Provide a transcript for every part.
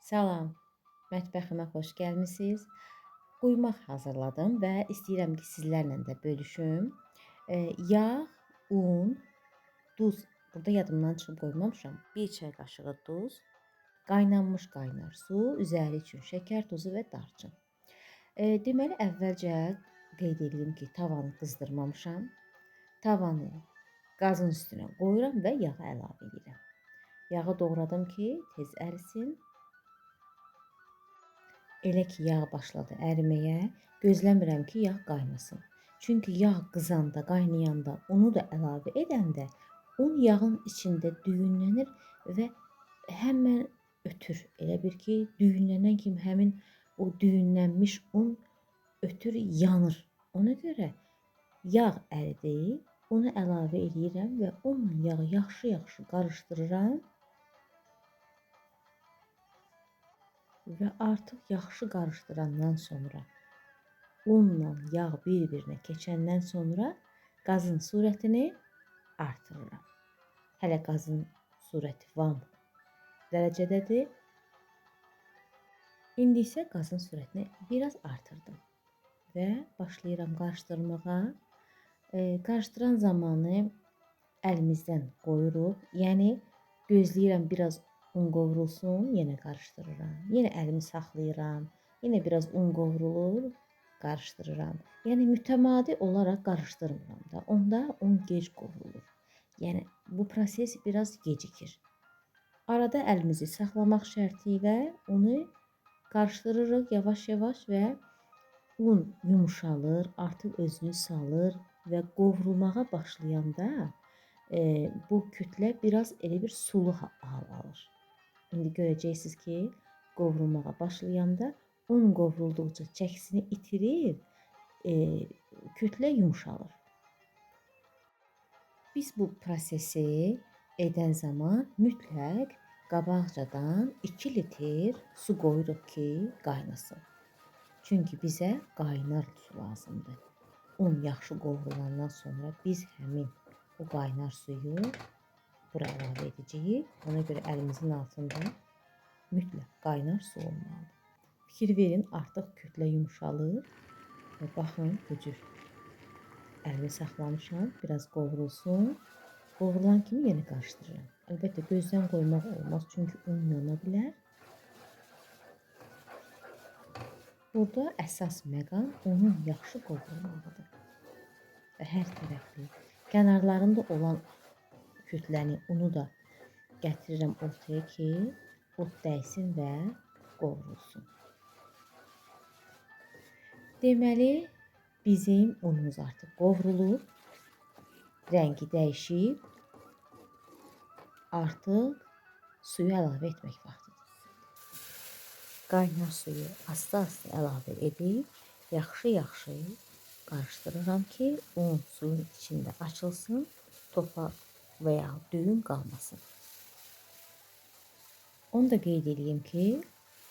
Salam, mətbəximə xoş gəlmisiniz. Quymaq hazırladım və istəyirəm ki, sizlərlə də bölüşüm. Yağ, un, duz, burada yadımdan çıxıb qoymamışam. 1 çay qaşığı duz, qaynanmış qaynar su, üzəri üçün şəkər tuzu və darçın. Deməli, əvvəlcə qeyd edeyim ki, tavanı qızdırmamışam. Tavanı qazın üstünə qoyuram və yağı əlavə edirəm. Yağı doğradım ki, tez ərisin. Elə ki, yağ başladı əriməyə, gözləmirəm ki, yağ qaynasın. Çünki yağ qızanda, qaynayanda, unu da əlavə edəndə un yağın içində düyünlənir və həmən ötür. Elə bir ki, düyünlənən kimi həmin o düyünlənmiş un ötür, yanır. Ona görə yağ əridi, unu əlavə eləyirəm və unla yağı yaxşı-yaxşı qarışdırıram. Və artıq yaxşı qarışdırandan sonra, unla yağ bir-birinə keçəndən sonra qazın sürətini artırıram. Hələ qazın sürəti vam dərəcədədir. İndi isə qazın sürətini biraz artırdım və başlayıram qarışdırmağa. Qarışdıran zamanı əlimizdən qoyuruq. Yəni gözləyirəm biraz un qovrulsun, yenə qarışdırıram. Yenə əlimi saxlayıram. Yenə biraz un qovrulur, qarışdırıram. Yəni mütəmadi olaraq qarışdırmıram da. Onda un gec qovrulur. Yəni bu proses biraz gecikir. Arada əlimizi saxlamaq şərti ilə unu qarışdırırıq yavaş-yavaş və un yumşalır, artıq özünü salır və qovrulmağa başlayanda bu kütlə biraz elə bir sulu hal alır. İndi görəcəksiniz ki, qovrulmağa başlayanda un qovrulduqca çəkisini itirir, kütlə yumşalır. Biz bu prosesi edən zaman mütləq qabaqcadan 2 litr su qoyuruq ki, qaynasın. Çünki bizə qaynar su lazımdır. Un yaxşı qovrulandan sonra biz həmin o qaynar suyu bura əlavə edəcəyik. Ona görə əlimizin altında mütləq qaynar su olmalıdır. Fikir verin, artıq kütlə yumşalır və baxın bu cür. Əlimi saxlamışam, biraz qovrulsun. Qovrulan kimi yenə qarışdırıram. Əlbəttə gözdən qoymaq olmaz, çünki un yana bilər. Burada əsas məqam unun yaxşı qovrulmağıdır. Və hər tərəfli, kənarlarında olan kütləni, unu da gətirirəm ortaya ki, od dəysin və qovrulsun. Deməli, bizim unumuz artıq qovrulub, rəngi dəyişib, artıq suyu əlavə etmək vaxtıdır. Qaynar suyu asta-asta əlavə edib, yaxşı-yaxşı qarışdırıram ki, un suyun içində açılsın, topa və ya düyün qalmasın. Onu da qeyd edeyim ki,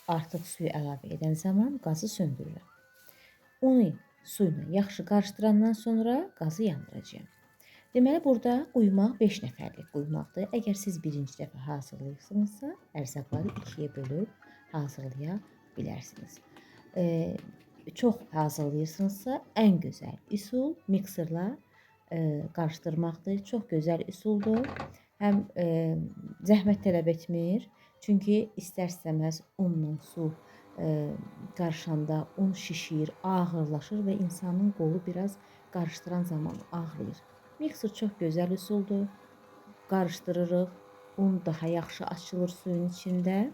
artıq suyu əlavə edən zaman qazı söndürürəm. Unu suyla yaxşı qarışdırandan sonra qazı yandıracağam. Deməli, burada quymaq 5 nəfərlik quymaqdır. Əgər siz birinci dəfə hazırlayırsınızsa, ərzaqları 2-yə bölüb hazırlaya bilərsiniz. Çox hazırlayırsınızsa, ən gözəl üsul mikserla qarışdırmaqdır. Çox gözəl üsuldur. Həm zəhmət tələb etmir. Çünki istər-istəməz unla su qarışanda un şişir, ağırlaşır və insanın qolu biraz qarışdıran zaman ağrıyır. Mikser çox gözəl üsuldur. Qarışdırırıq. Un daha yaxşı açılır suyun içində.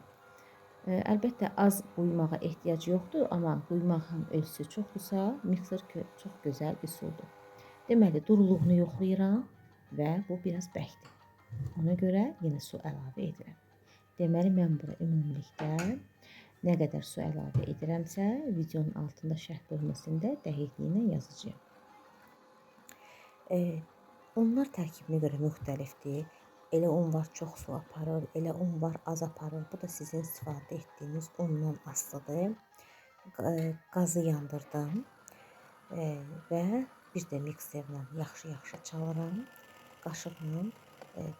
Əlbəttə az quymağa ehtiyac yoxdur, amma quymağın ölçüsü çoxdursa, mikser çox gözəl üsuldur. Deməli, duruluğunu yoxlayıram və bu biraz bərkdir. Ona görə yenə su əlavə edirəm. Deməli, mən bura ümumilikdə nə qədər su əlavə edirəmsə, videonun altında şərh bölməsində dəqiqliyinə yazacağam. Unlar tərkibinə görə müxtəlifdir. Elə un var çox su aparır, elə un var az aparır. Bu da sizin istifadə etdiyiniz undan asılıdır. Qazı yandırdım və bir də mikserlə yaxşı-yaxşı çalıram. Qaşıqla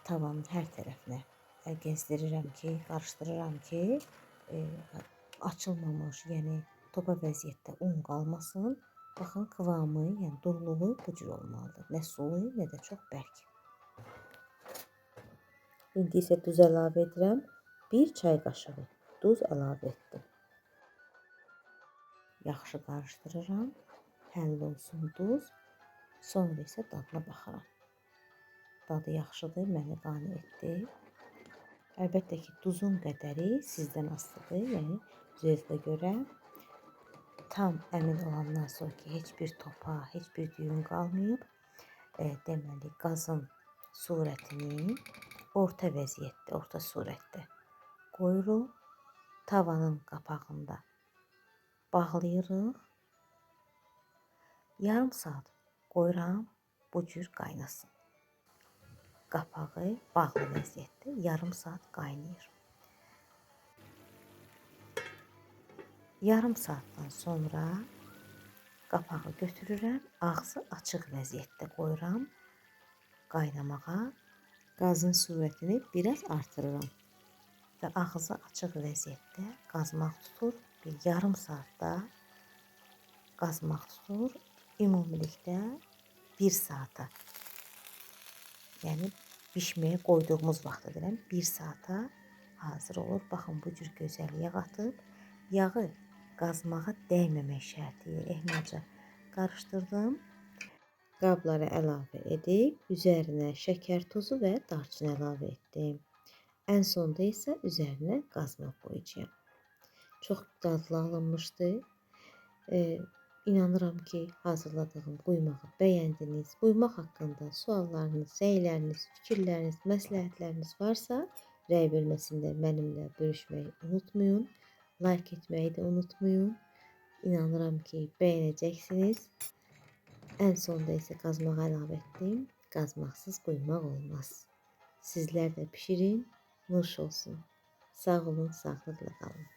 tavanın hər tərəfinə gəzdirirəm ki, qarışdırıram ki, açılmamış, yəni topa vəziyyətdə un qalmasın. Baxın, kıvamı, yəni duruluğu bu cür olmalıdır. Nə sulu, nə də çox bərk. İndi isə duz əlavə edirəm. 1 çay qaşığı duz əlavə etdim. Yaxşı qarışdırıram. Həll olsun duz. Sonra isə dadına baxıram. Dadı yaxşıdır, məni qane etdi. Əlbəttə ki, duzun qədəri sizdən asılıdır, yəni zövqə görə. Tam əmin olandan sonra ki, heç bir topa, heç bir düyün qalmayıb, deməli, qazın surətini orta vəziyyətdə, orta surətdə qoyuruq. Tavanın qapağında bağlayırıq. Yarım saat qoyuram, bu cür qaynasın. Qapağı bağlı vəziyyətdə yarım saat qaynayır. Yarım saatdan sonra qapağı götürürəm, ağzı açıq vəziyyətdə qoyuram qaynamağa. Qazın sürətini biraz artırıram və ağzı açıq vəziyyətdə qazmaq tutur. Bir yarım saatda qazmaq tutur. Ümumilikdə 1 saata, yəni bişməyə qoyduğumuz vaxta deyirəm, 1 saata hazır olur. Baxın, bu cür gözəl yağ atıb. Yağı qazmağa dəyməmək şərti ilə ehmalca qarışdırdım. Qablara əlavə edib, üzərinə şəkər tozu və darçın əlavə etdim. Ən sonda isə üzərinə qazmaq qoyacağam. Çox dadlı alınmışdı. İnanıram ki, hazırladığım quymağı bəyəndiniz. Quymaq haqqında suallarınız, rəyləriniz, fikirləriniz, məsləhətləriniz varsa, rəy bölməsində mənimlə bölüşməyi unutmayın. Like etməyi də unutmayın. İnanıram ki, bəyənəcəksiniz. Ən sonda isə qazmağı əlavə etdim. Qazmaqsız quymaq olmaz. Sizlər də pişirin, nuş olsun. Sağ olun, sağlıqla qalın.